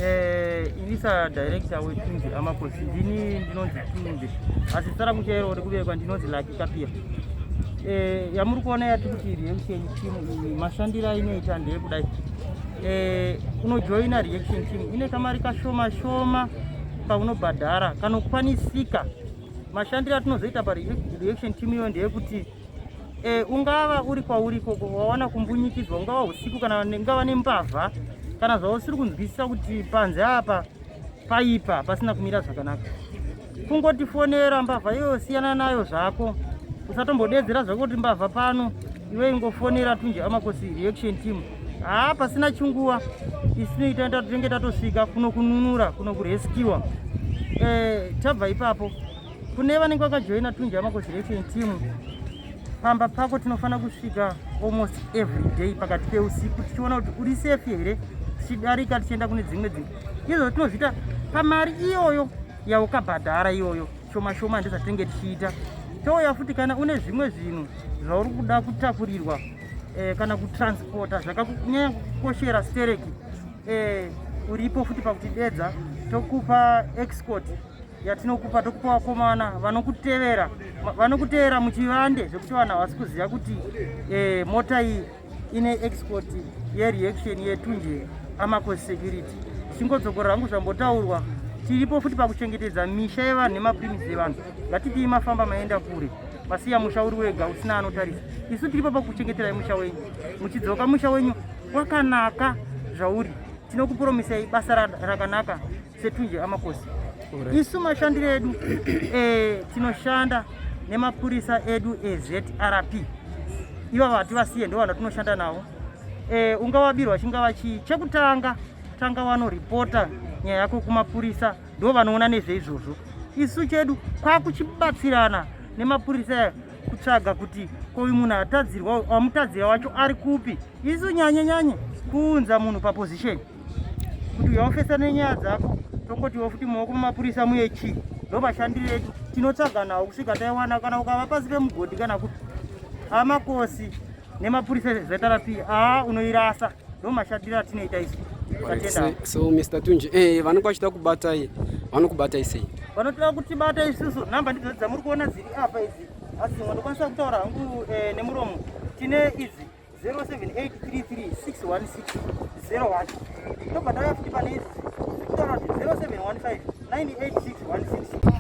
Eh, ini sadirector weTunje Amakosi ndini ndinonzi Tunje, asi zita rangu chairo rekuberekwa ndinonzi Lucky Kapia. Eh, yamuri kuona yati kuti reaction team iyi mashandiro ainoita ndeyekudai. Eh, unojoina reaction team ine kamari kashoma shoma kaunobhadhara kanokwanisika. Mashandiro atinozoita pareaction team iyo ndeyekuti E, ungava uri kwauri ikoko wawana kumbunyikidzwa, ungava usiku kana ungava nembavha kana zvausiri kunzwisisa kuti panze apa paipa pasina kumira zvakanaka, kungotifonera mbavha iyoyo, siyana nayo zvako, usatombodedzera zvako kuti mbavha pano, iwe ingofonera Tunje Amakosi reaction team. Haa, pasina chinguva isu tinenge tatosvika kuno kununura kuno kureskiwa. E, tabva ipapo kune vanenge vakajoina Tunje Amakosi reaction team, pamba pako tinofanira kusvika almost every day pakati peusiku tichiona kuti uri safe here, tichidarika tichienda kune dzimwe dzimwe. Izvo tinozviita pamari iyoyo yaukabhadhara iyoyo shoma shoma, ndezvatinenge tichiita. Touya futi kana une zvimwe zvinhu zvauri kuda kutakurirwa kana kutransporta zvakanyanya kukoshera stereki, uripo futi pakutidedza, tokupa escort yatinokupa, tokupa vakomana vanokutevera, vanokutevera muchivande zvekuti vanhu havasi kuziva kuti mota iyi ine escort yereaction yeTunje Amakosi Security. Tichingodzokorora hangu zvambotaurwa, tiripo futi pakuchengetedza misha yevanhu nemapremises evanhu. Ngatidii mafamba maenda kure, masiya musha uri wega usina anotarisa. Isu tiripo pakuchengeterai musha wenyu, muchidzoka musha wenyu wakanaka zvauri. Tinokupromisai basa rakanaka seTunje Amakosi. Isu mashandiro edu tinoshanda nemapurisa edu eZRP. Ivava hativasiye, ndo vanhu tinoshanda navo. Ungawabirwa chingava chii, chekutanga tanga wanoripota nyaya yako kumapurisa, ndo vanoona nezveizvozvo. Isu chedu kwakuchibatsirana nemapurisa aya kutsvaga kuti koyu munhu atadzirwa, wamutadzira wacho ari kupi. Isu nyanye nyanye kuunza munhu paposition kuti uyaofesa nenyaya dzako, tongotiwo futi maoko mumapurisa muye chii. Ndo mashandiro edu, tinotsvaga nawo kusvika taiwana, kana ukava pasi pemugodhi kana kupi, Amakosi nemapurisa eZRP aa unoirasa. Ndo mashandiro atinoita isu. Tatenda. So Mr Tunji, vanenge vachida kubatai, vanokubatai sei? Vanotoda kutibata isusu, nhamba ndidzo dzamuri kuona dziri apa idzi, asi dzimwe ndokwanisa kutaura hangu nemuromo. Tine idzi 0783361601, tobva tauya futi pane idzi kutaura kuti 0715 98616.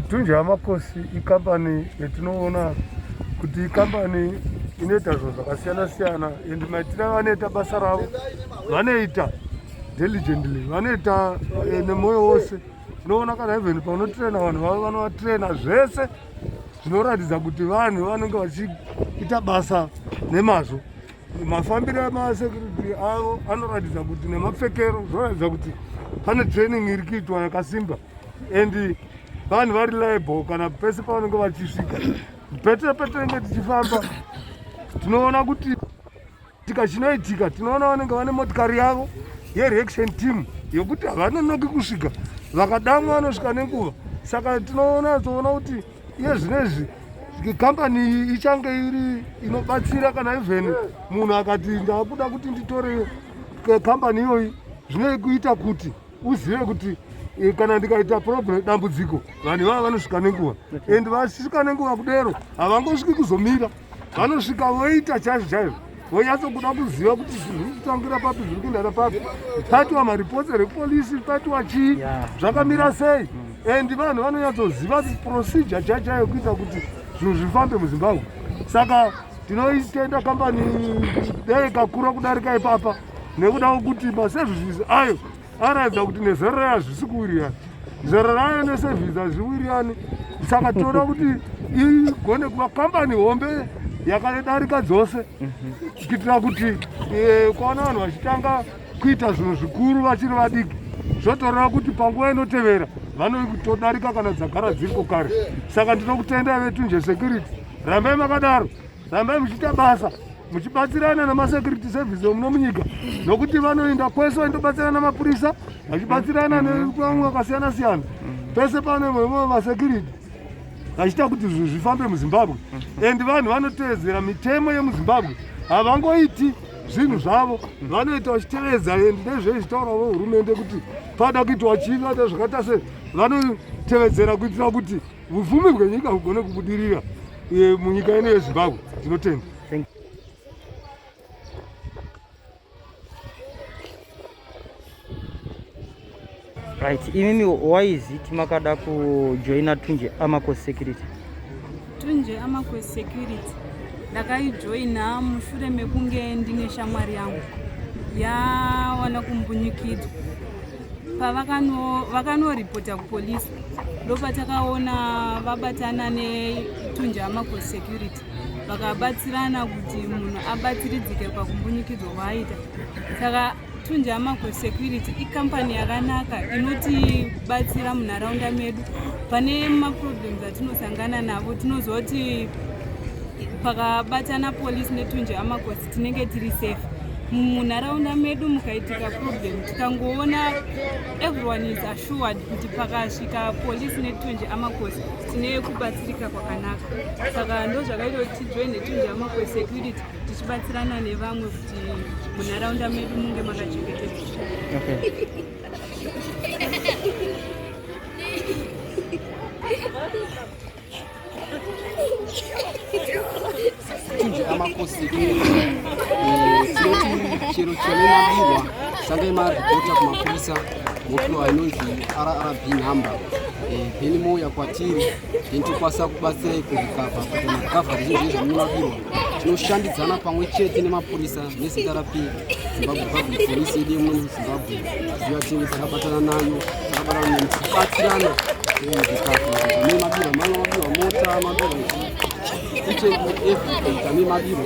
Tunje Amakosi ikambani yatinoona kuti ikambani inoita zvinhu zvakasiyana siyana, and maitiro avanoita basa ravo, vanoita diligently, vanoita nemwoyo wose. Tinoona kana even panotraina vanhu vavo, vanovatraina zvese zvinoratidza kuti vanhu vanenge vachiita basa nemazvo. Mafambiro emasecurity avo anoratidza kuti, nemapfekero, zvinoratidza kuti pane training iri kuitwa yakasimba, and vanhu vari reliable kana pese pavanenge vachisvika. Pete petinenge tichifamba, tinoona kuti tika chinoitika, tinoona vanenge vane motikari yavo yereaction team yokuti havanonoki kusvika, vakadamwa vanosvika nenguva. Saka tinoona toona kuti iye zvinezvi kambani iyi ichange iri inobatsira kana even munhu akati ndakuda kuti nditore kambani iyoyi, zvinokuita kuti uzive kuti kana ndikaita problem, dambudziko, vanhu ivava vanosvika nenguva, and vasvika nenguva kudero havangosviki kuzomira, vanosvika voita chaizvo chaizvo, vonyatsokuda kuziva kuti zviri kutangira papi, zviri kuendana papi, paitiwa mareports repolisi, paitiwa chii, zvakamira sei, and vanhu vanonyatsoziva procedure chaichaiyo kuita kuti zvinhu zvifambe muZimbabwe. Saka tinoitenda kambani, dai ikakura kudarika ipapa, nekuda kwekuti maservices ayo aratidza kuti nezera rayo hazvisi kuwirirana, zera rayo neservice hazviwirirani. Saka tinoda kuti igone kuva kambani hombe yakadarika dzose, kuitira kuti kuona vanhu vachitanga kuita zvinhu zvikuru vachiri vadiki. Zvotoreva kuti panguva inotevera vanotodarika kana dzagara dziriko kare. Saka ndinokutendai veTunje Security, rambai makadaro, rambai muchiita basa muchibatsirana namasecurity service emuno munyika, nokuti vanoenda kwese vaindobatsirana namapurisa, vachibatsirana nevamwe vakasiyana siyana pese pane masecurity, vachiita kuti zvinhu zvifambe muZimbabwe. And vanhu vanotevedzera mitemo yemuZimbabwe, havangoiti zvinhu zvavo, vanoita vachitevedza and nezvezvitaura vehurumende kuti pada kuitwa chii, vada zvakaita sei, vanotevedzera kuitira kuti upfumi hwenyika hugone kubudirira munyika ino yeZimbabwe. Tinotenda. Right, imimi why is it makada kujoina Tunje Amaco Security? Tunje Amaco Security ndakaijoina mushure mekunge ndine shamwari yangu yawana kumbunyikidzwa. Pavakanoripota kupolisi, ndopatakaona vabatana neTunje Amaco Security, vakabatsirana kuti munhu abatsiridzike pakumbunyikidzwa kwaaita. Saka Tunje Amaco Security ikampani yakanaka inotibatsira munharaunda medu. Pane maproblems atinosangana navo, tinoziva kuti pakabatana polisi neTunje Amacosi tinenge tiri safe munharaunda medu. Mukaitika problem, tikangoona, everyone is assured kuti pakasvika polisi neTunje Amacosi tine kubatsirika kwakanaka. Saka ndo zvakaita kuti tijoine Tunje Amacosi Security, tichibatsirana nevamwe kuti munharaunda medu munge makachengetedzwa. Okay. Tunje Amakosi Security, tinoti chero chero mabirwa, sangai maripota kumapurisa, mopiwa inonzi RRB number, then mouya kwatiri, then tokwanisa kubatsirai kurecover, kuita marecovery zvinhu zvinhu zvamunobirwa. Tinoshandidzana pamwe chete nemapurisa neZRP, Zimbabwe Public Police yedu yemuno muZimbabwe. Ziva tinenge takabatana nayo, takabatana nekubatsirana kurecover zvamene mabirwa. Manga mabirwa mota, mabirwa each and everything zvamene mabirwa,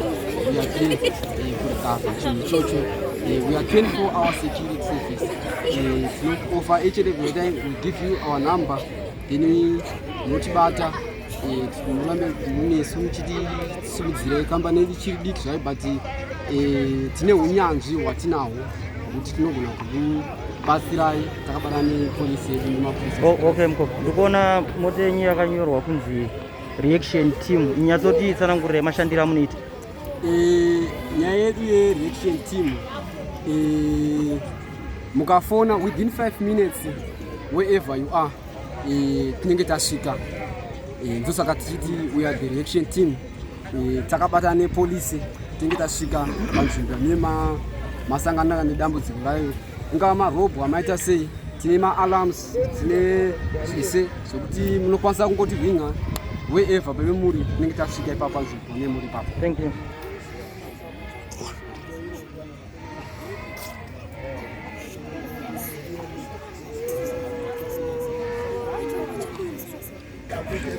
we are there kurecover chinhu ichocho. We are 24 hour security service. Tinooffer each and every time. We give you our number, then munotibata, murambe munesu muchitisimudzira. Kambani yedu ichiri diki zvayo, but tine unyanzvi hwatinahwo hwekuti tinogona kukubatsirai takabatana nepolisi yedu nemapurisa. Oh, okay mukoma, ndikuona mota yenyu yakanyorwa kunzi reaction team. Nyatsotitsanangurirai mashandiro amunoita. Nyaya yedu yereaction team, mukafona within 5 minutes, wherever you are, tinenge tasvika. Ndosaka tichiti we are the reaction team. Takabatana nepolisi, tinenge tasvika panzvimbo yamune masangana nedambudziko rayo, ingava marobho amaita sei. Tine maalarms, tine zvese zvokuti munokwanisa kungoti ringa wherever pave muri, tinenge tasvika ipapo panzvimbo nemuri ipapo. Thank you.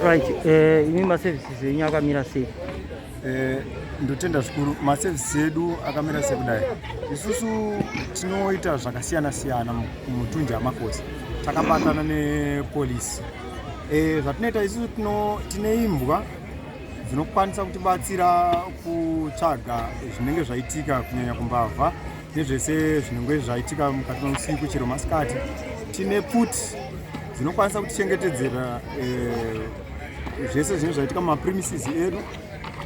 Right, imi maservices enyu akamira sei? Ndotenda zvikuru. Maservices edu akamira sekudai: isusu tinoita zvakasiyana siyana muTunje Amakosi takabatana nepolisi. Zvatinoita isusu, tine imbwa dzinokwanisa kutibatsira kutsvaga zvinenge zvaitika, kunyanya kumbavha nezvese zvinenge zvaitika mukati meusiku chero masikati. Tine pfuti dzinokwanisa kutichengetedzera zvese zvinenge zvaitika mumapremises edu.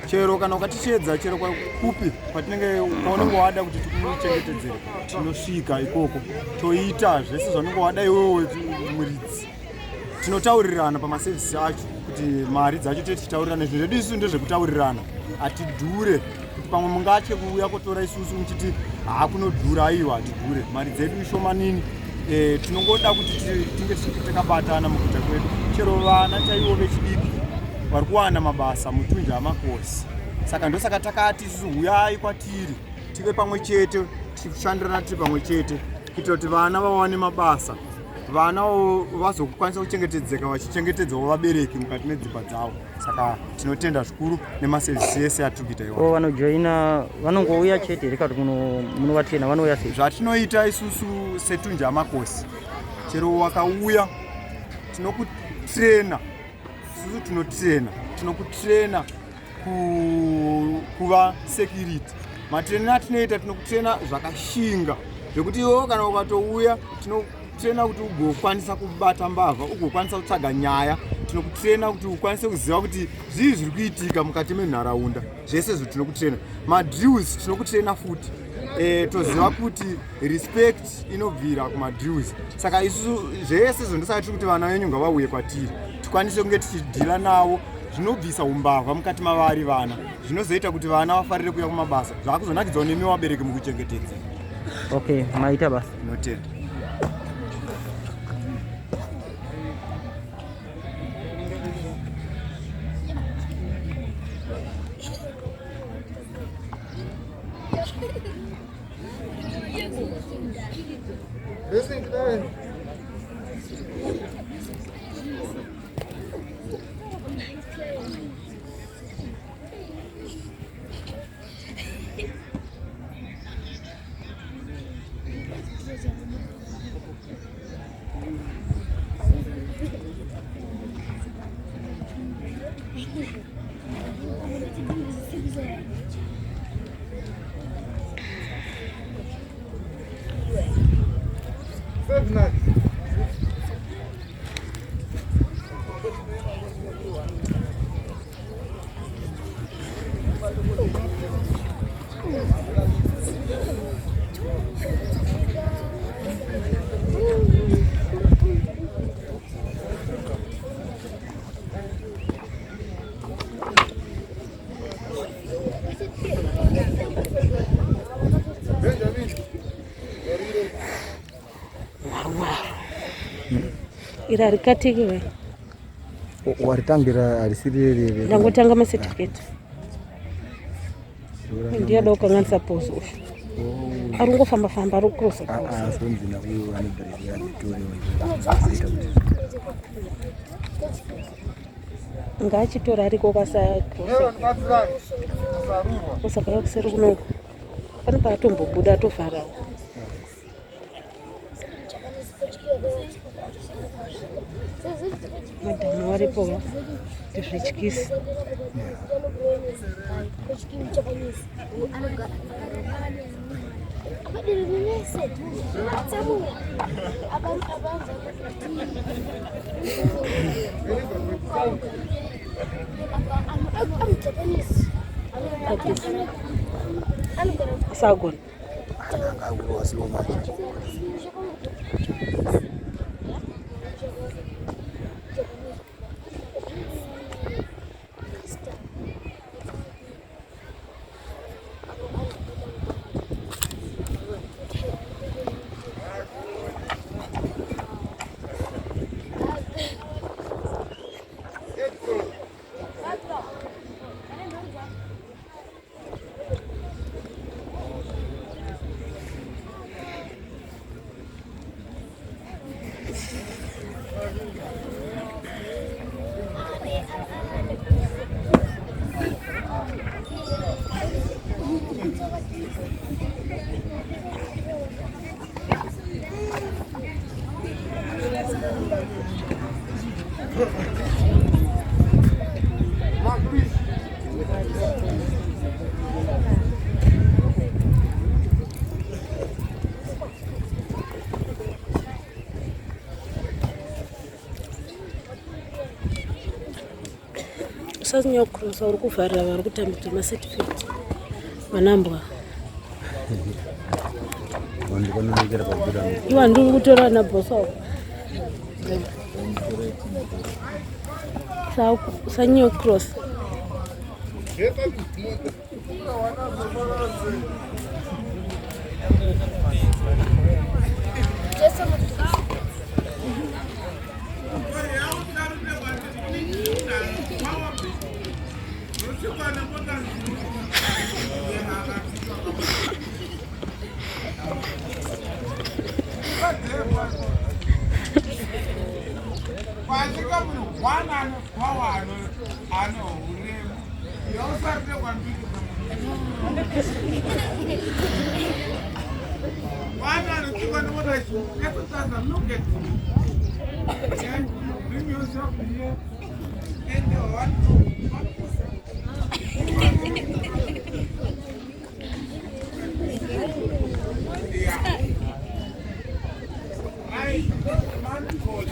Chero kana ukatichedza chero kupi kwatinenge kwaunenge wada kuti tikuchengetedzere, tinosvika ikoko toita zvese zvaunenge wada iwewe muridzi. Tinotaurirana pamasevhisi acho kuti mari dzacho tee tichitaurirana. Zvinhu zvedu isusu ndezvekutaurirana, hatidhure kuti pamwe mungatye kuuya kotora isusu muchiti haakunodhura. Aiwa, hatidhure, mari dzedu ishomanini. Tinongoda kuti tinge takabatana mukuita kwedu. Chero vana chaivo vechidiki vari kuwana mabasa muTunje Amakosi. Saka ndosaka takati isusu huyai kwatiri, tive pamwe chete, tichishandirana tiri pamwe chete kuitira kuti vana vawane mabasa, vana vazokwanisa kuchengetedzeka, vachichengetedzawo vabereki mukati medzimba dzavo. Saka tinotenda zvikuru nemasevhisi ese atiri kuita iwayo. O vanojoina vanongouya chete here, kana kuti munovatena? Vanouya sei? Zvatinoita isusu seTunje Amakosi, Chero wakauya tinokutrena, isusu tinotrena, tinokutrena kuva security. Matrena atinoita, tinokutrena zvakashinga zvekuti iwewo kana ukatouya, tinokutrena kuti ugokwanisa kubata mbavha, ugokwanisa kutsvaga nyaya. Tinokutrena kuti ukwanise kuziva kuti zvii zviri kuitika mukati menharaunda. Zvese izvo tinokutrena. Madrills tinokutrena futi. Toziva kuti respect inobvira kumadrills. Saka isusu zvese izvo, ndosaka tiri kuti vana venyu ngavauye kwatiri, tikwanise kunge tichidhila navo zvinobvisa umbavha mukati mavari vana, zvinozoita kuti vana vafarire kuuya kumabasa, zvakuzonakidzawo nemi vabereki mukuchengetedza. Okay, maita basa. Inotenda. Iri harikatiki we. Waritangira harisiri rere. Ndangotanga macertificate, ndiyada kukanganisa poso uyu ari kungofamba famba, ari kucrossa crossa. Sonzina uyo ane bhirezi yaditorewo ita kuti Ngaachitora ariko kasacrossa, osaka kuseri kunoku pane paatombobuda atovharawo. Madhamu varipo kuti zvityisi. Asagona. Ananga manje. Usanyanya kucrossa, uri kuvharira vari kutambidzwa macertificate, vanambwa. Ndikononekera pakubuda. Iwa ndiri kutora vana bhosa. Usanyanya kucrossa. Kwasvika munhu one anopawa ano uremu yausarire kwambiri. One anotsikwa nemota nyatsotarisa, look at me. And bring yourself here and one, two, yeah. Right. Man called.